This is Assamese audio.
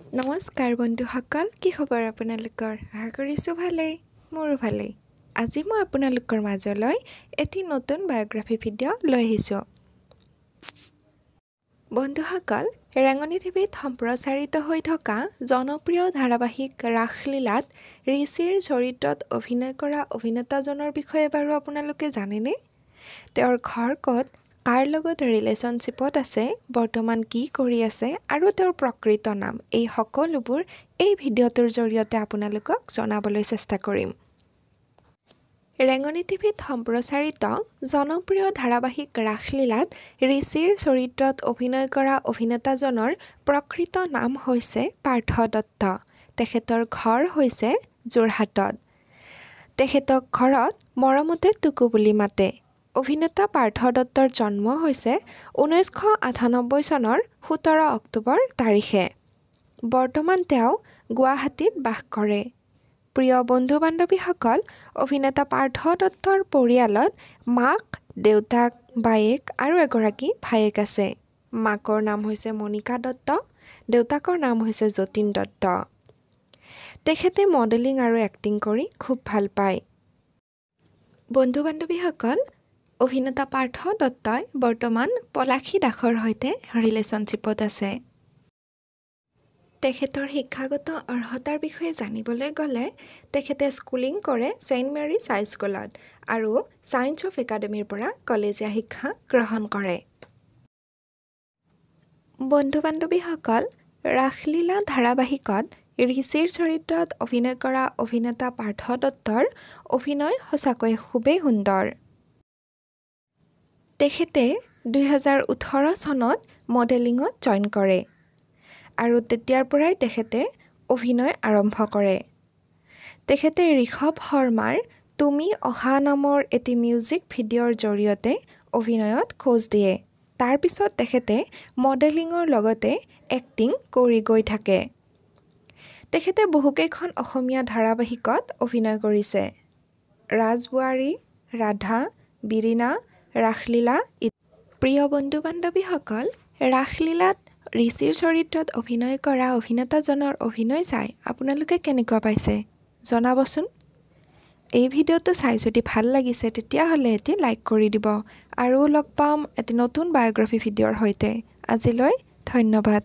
নমস্কাৰ বন্ধুসকল, কি খবৰ আপোনালোকৰ? আশা কৰিছোঁ ভালেই, মোৰো ভালেই। আজি মই আপোনালোকৰ মাজলৈ এটি নতুন বায়'গ্ৰাফী ভিডিঅ' লৈ আহিছোঁ। বন্ধুসকল, ৰেঙনি টিভিত সম্প্ৰচাৰিত হৈ থকা জনপ্ৰিয় ধাৰাবাহিক ৰাসলীলাত ঋষিৰ চৰিত্ৰত অভিনয় কৰা অভিনেতাজনৰ বিষয়ে বাৰু আপোনালোকে জানেনে? তেওঁৰ ঘৰ ক'ত, কাৰ লগত ৰিলেশ্যনশ্বিপত আছে, বৰ্তমান কি কৰি আছে আৰু তেওঁৰ প্ৰকৃত নাম, এই সকলোবোৰ এই ভিডিঅ'টোৰ জৰিয়তে আপোনালোকক জনাবলৈ চেষ্টা কৰিম। ৰেঙনি টিভিত সম্প্ৰচাৰিত জনপ্ৰিয় ধাৰাবাহিক ৰাসলীলাত ঋষিৰ চৰিত্ৰত অভিনয় কৰা অভিনেতাজনৰ প্ৰকৃত নাম হৈছে পাৰ্থ দত্ত। তেখেতৰ ঘৰ হৈছে যোৰহাটত। তেখেতক ঘৰত মৰমতে টুকু বুলি মাতে। অভিনেতা পাৰ্থ দত্তৰ জন্ম হৈছে 1998 চনৰ 17 অক্টোবৰ তাৰিখে। বৰ্তমান তেওঁ গুৱাহাটীত বাস কৰে। প্ৰিয় বন্ধু-বান্ধৱীসকল, অভিনেতা পাৰ্থ দত্তৰ পৰিয়ালত মাক, দেউতাক, বায়েক আৰু এগৰাকী ভায়েক আছে। মাকৰ নাম হৈছে মণিকা দত্ত, দেউতাকৰ নাম হৈছে যতীন দত্ত। তেখেতে মডেলিং আৰু এক্টিং কৰি খুব ভাল পায়। বন্ধু-বান্ধৱীসকল, অভিনেতা পাৰ্থ দত্তই বৰ্তমান পলাশী দাসৰ সৈতে ৰিলেশ্যনশ্বিপত আছে। তেখেতৰ শিক্ষাগত অৰ্হতাৰ বিষয়ে জানিবলৈ গ'লে তেখেতে স্কুলিং কৰে ছেইণ্ট মেৰিজ হাইস্কুলত আৰু ছায়েন্স অফ একাডেমীৰ পৰা কলেজীয়া শিক্ষা গ্ৰহণ কৰে। বন্ধু-বান্ধৱীসকল, ৰাসলীলা ধাৰাবাহিকত ঋষিৰ চৰিত্ৰত অভিনয় কৰা অভিনেতা পাৰ্থ দত্তৰ অভিনয় সঁচাকৈ খুবেই সুন্দৰ। তেখেতে 2018 চনত মডেলিঙত জইন কৰে আৰু তেতিয়াৰ পৰাই তেখেতে অভিনয় আৰম্ভ কৰে। তেখেতে ঋষভ শৰ্মাৰ তুমি অহা নামৰ এটি মিউজিক ভিডিঅ'ৰ জৰিয়তে অভিনয়ত খোজ দিয়ে। তাৰপিছত তেখেতে মডেলিঙৰ লগতে এক্টিং কৰি গৈ থাকে। তেখেতে বহুকেইখন অসমীয়া ধাৰাবাহিকত অভিনয় কৰিছে। ৰাজবোৱাৰী, ৰাধা, বিৰিণা, ৰাসলীলা। প্ৰিয় বন্ধু-বান্ধৱীসকল, ৰাসলীলাত ঋষিৰ চৰিত্ৰত অভিনয় কৰা অভিনেতাজনৰ অভিনয় চাই আপোনালোকে কেনেকুৱা পাইছে জনাবচোন। এই ভিডিঅ'টো চাই যদি ভাল লাগিছে তেতিয়াহ'লে এটি লাইক কৰি দিব। আৰু লগ পাম এটি নতুন বায়'গ্ৰাফী ভিডিঅ'ৰ সৈতে। আজিলৈ ধন্যবাদ।